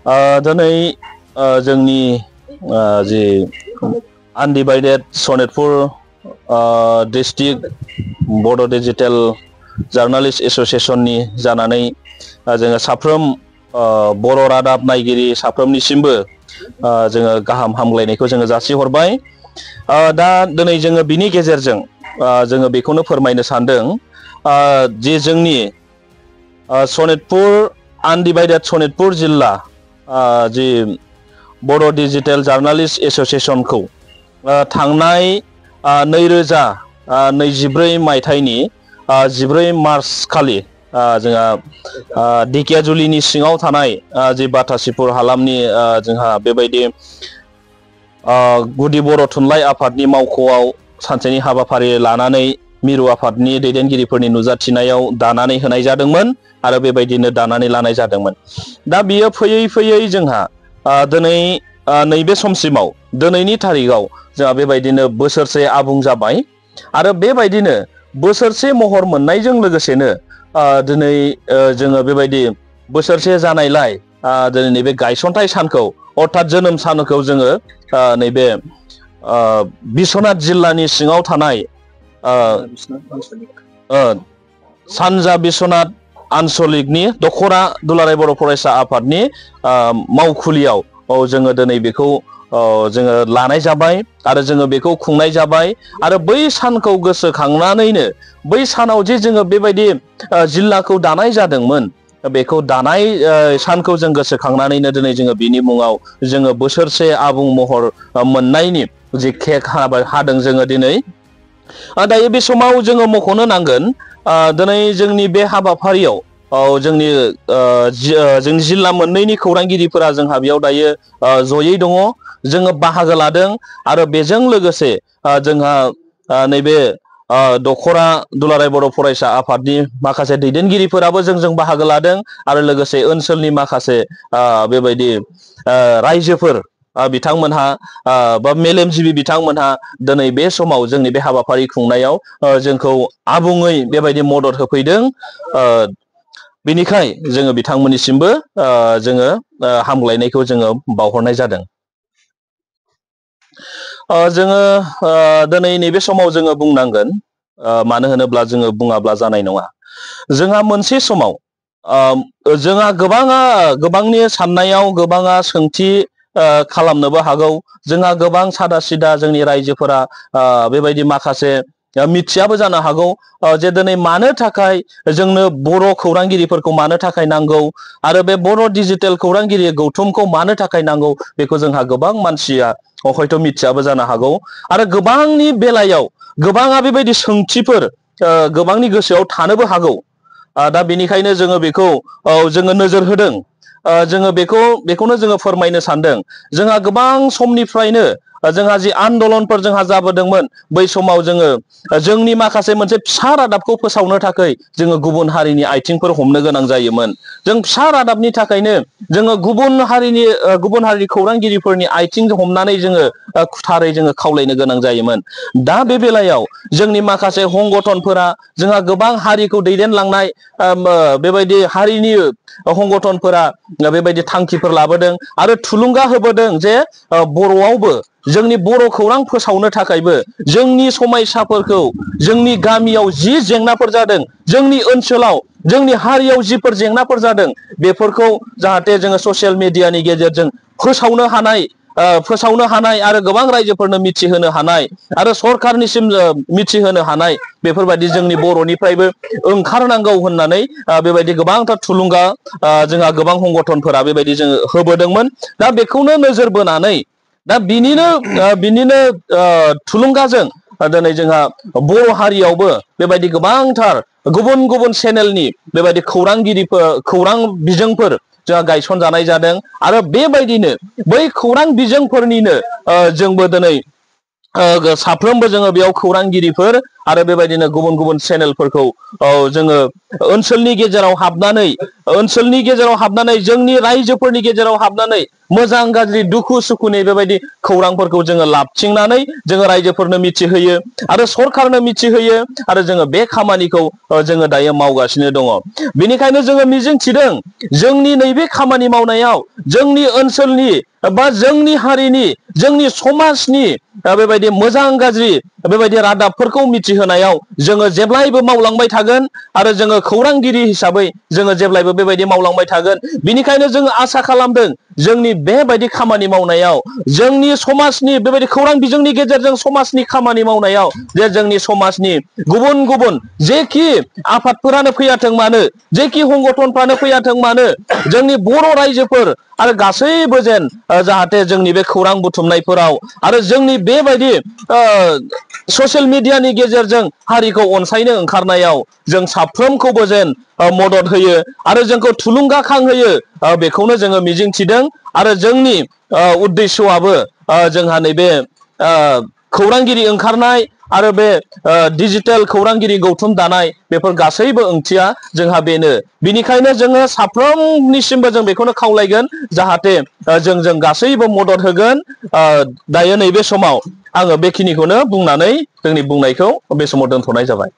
दिनै जोंनि जि आनडिभाइडेड सनितपुर डिस्ट्रिक्ट बड' डिजिटेल जार्नालिस्ट एसोसिएशननि जानानै जोङो साफ्रोम बर' रादाब नायगिरि साफ्रोमनिसिमबो जोङो गाहाम हामग्लायनायखौ जोङो जासिहरबाय। दा दिनै जोङो बिनि गेजेरजों जोङो बेखौनो फोरमायनो सानदों जे जोंनि सनितपुर आनडिभाइडेड सनितपुर जिल्ला जि बड' डिजिटेल जार्नालिस्ट एसोसिएशनखौ थांनाय 2024 मायथाइनि 14 मार्च खालि जोंहा ढेकियाजुलिनि सिङाव थानाय जि बाटासिपुर हालामनि जोंहा बेबायदि गुदि बर' थुनलाइ आफादनि मावख'आव सानसेनि हाबाफारि लानानै मिरु आफादनि दैदेनगिरिफोरनि नुजाथिनायाव दानानै होनाय जादोंमोन आरो बेबायदिनो दानानै लानाय जादोंमोन। दा बियो फैयै फैयै जोंहा दिनै नैबे समसिमाव दिनैनि थारिखआव जोंहा बेबायदिनो बोसोरसे आबुं जाबाय आरो बेबायदिनो बोसोरसे महर मोननायजों लोगोसेनो दिनै जोङो बेबायदि बोसोरसे जानायलाय दिनै नैबे गायसनथाइ सानखौ अर्थात जोनोम सानखौ जोङो नैबे बिश्वनाथ जिल्लानि सिङाव थानाय सानजा बिश्वनाथ आनसलिकनि दखरा दुलाराय बर' फरायसा आफादनि मावखुलियाव जोङो दिनै बेखौ जोङो लानाय जाबाय आरो जोङो बेखौ खुंनाय जाबाय आरो बै सानखौ गोसोखांनानैनो बै सानाव जे जोङो बेबायदि जिल्लाखौ दानाय जादोंमोन बेखौ दानाय सानखौ जों गोसोखांनानैनो दिनै जोङो बिनि मुङाव जोङो बोसोरसे आबुं महर मोननायनि जि केक हादों जोङो दिनै। दायो बे समाव जोङो मख'नो नांगोन दिनै जोंनि बे हाबाफारियाव जोंनि जिल्ला मोननैनि खौरांगिरिफोरा जोंहा बेयाव दायो जयै दङ, जोङो बाहागो लादों आरो बेजों लोगोसे जोंहा नैबे दखरा दुलाराय बर' फरायसा आफादनि माखासे दैदेनगिरिफोराबो जोंजों बाहागो लादों आरो लोगोसे ओनसोलनि माखासे बेबायदि रायजोफोर बिथांमोनहा बा मेलेमजिबि बिथांमोनहा दिनै बे समाव जोंनि बे हाबाफारि खुंनायाव जोंखौ आबुङै बेबायदि मदद होफैदों। बेनिखाय जोङो बिथांमोननिसिमबो जोङो हामग्लायनायखौ जोङो बावहरनाय जादों। जोङो दिनै नैबे समाव जोङो बुंनांगोन, मानो होनोब्ला जोङो बुङाब्ला जानाय नङा। जोंहा मोनसे समाव जोंहा गोबांनि साननायाव गोबाङा सोंथि खालामनोबो हागौ। जोंहा गोबां सादा सिदा जोंनि रायजोफोरा बेबायदि माखासे मिथियाबो जानो हागौ जे दिनै मानो थाखाय जोंनो बर' खौरांगिरिफोरखौ मानो थाखाय नांगौ आरो बे बर' डिजिटेल खौरांगिरि गौथुमखौ मानो थाखाय नांगौ बेखौ जोंहा गोबां मानसिया हयथ' मिथियाबो जानो हागौ आरो गोबांनि बेलायाव गोबाङा बेबायदि सोंथिफोर गोबांनि गोसोआव थानोबो हागौ। दा बेनिखायनो जोङो बेखौ जोङो नोजोर होदों, जोङो बेखौनो जोङो फोरमायनो सानदों। जोंहा गोबां समनिफ्रायनो जोंहा जि आन्दलनफोर जोंहा जाबोदोंमोन, बै समाव जोङो जोंनि माखासे मोनसे फिसा रादाबखौ फोसावनो थाखाय जोङो गुबुन हारिनि आथिंफोर हमनो गोनां जायोमोन। जों फिसा रादाबनि थाखायनो जोङो गुबुन हारिनि खौरांगिरिफोरनि आथिं हमनानै जोङो खुथारै जोङो खावलायनो गोनां जायोमोन। दा बे बेलायाव जोंनि माखासे हंगथनफोरा जोंहा गोबां हारिखौ दैदेनलांनाय बेबायदि हारिनि हंगथनफोरा बेबायदि थांखिफोर लाबोदों आरो थुलुंगा होबोदों जे बर'आवबो जोंनि बर' खौरां फोसावनो थाखायबो जोंनि समयसाफोरखौ जोंनि गामियाव जि जेंनाफोर जादों, जोंनि ओनसोलाव जोंनि हारियाव जिफोर जेंनाफोर जादों बेफोरखौ जाहाथे जोङो ससियेल मिडियानि गेजेरजों फोसावनो हानाय आरो गोबां रायजोफोरनो मिथिहोनो हानाय आरो सरखारनिसिम मिथिहोनो हानाय बेफोरबायदि जोंनि बर'निफ्रायबो ओंखारनांगौ होननानै बेबायदि गोबांथार थुलुंगा जोंहा गोबां हंगथनफोरा बेबायदि जोङो होबोदोंमोन। दा बेखौनो नोजोर बोनानै दा बिनिनो थुलुंगाजों दिनै जोंहा बर' हारियावबो बेबायदि गोबांथार गुबुन गुबुन चेनेलनि बेबायदि खौरां बिजोंफोर जोंहा गायसनजानाय जादों आरो बेबायदिनो बै खौरां बिजोंफोरनिनो जोंबो दिनै साफ्रोमबो जोङो बेयाव खौरांगिरिफोर आरो बेबायदिनो गुबुन गुबुन चेनेलफोरखौ जोङो ओनसोलनि गेजेराव हाबनानै जोंनि रायजोफोरनि गेजेराव हाबनानै मोजां गाज्रि दुखु सुखुनि बेबायदि खौरांफोरखौ जोङो लाबथिंनानै जोङो रायजोफोरनो मिथिहोयो आरो सरखारनो मिथिहोयो आरो जोङो बे खामानिखौ जोङो दायो मावगासिनो दङ। बेनिखायनो जोङो मिजिंथिदों जोंनि नैबे खामानि मावनायाव जोंनि ओनसोलनि बा जोंनि हारिनि जोंनि समाजनि बेबायदि मोजां गाज्रि बेबायदि रादाबफोरखौ मिथिहोनायाव जोङो जेब्लायबो मावलांबाय थागोन आरो जोङो खौरांगिरि हिसाबै जोङो जेब्लायबो बेबायदि मावलांबाय थागोन। बिनिखायनो जोङो आसा खालामदों जोंनि बेबायदि खामानि मावनायाव जोंनि समाजनि बेबायदि खौरां बिजोंनि गेजेरजों समाजनि खामानि मावनायाव जे जोंनि समाजनि गुबुन गुबुन जेखि आफादफोरानो फैयाथों मानो जेखि संगठनफ्रानो फैयाथों मानो जोंनि बर' रायजोफोर आरो गासैबो जेन जाहाथे जोंनि बे खौरां बुथुमनायफोराव आरो जोंनि बेबायदि ससियेल मिडियानि गेजेरजों हारिखौ अनसायनो ओंखारनायाव जों साफ्रोमखौबो जेन मदद होयो आरो जोंखौ थुलुंगाखांहोयो बेखौनो जोङो मिजिंथिदों आरो जोंनि उद्देश्यआबो जोंहा नैबे खौरांगिरि ओंखारनाय आरो बे डिजिटेल खौरांगिरि गौथुम दानाय बेफोर गासैबो ओंथिया जोंहा बेनो। बिनिखायनो जोङो साफ्रोमनिसिमबो जों बेखौनो खावलायगोन जाहाथे जों गासैबो मदद होगोन। दायो नैबे समाव आङो बेखिनिखौनो बुंनानै जोंनि बुंनायखौ बे समाव दोनथ'नाय जाबाय।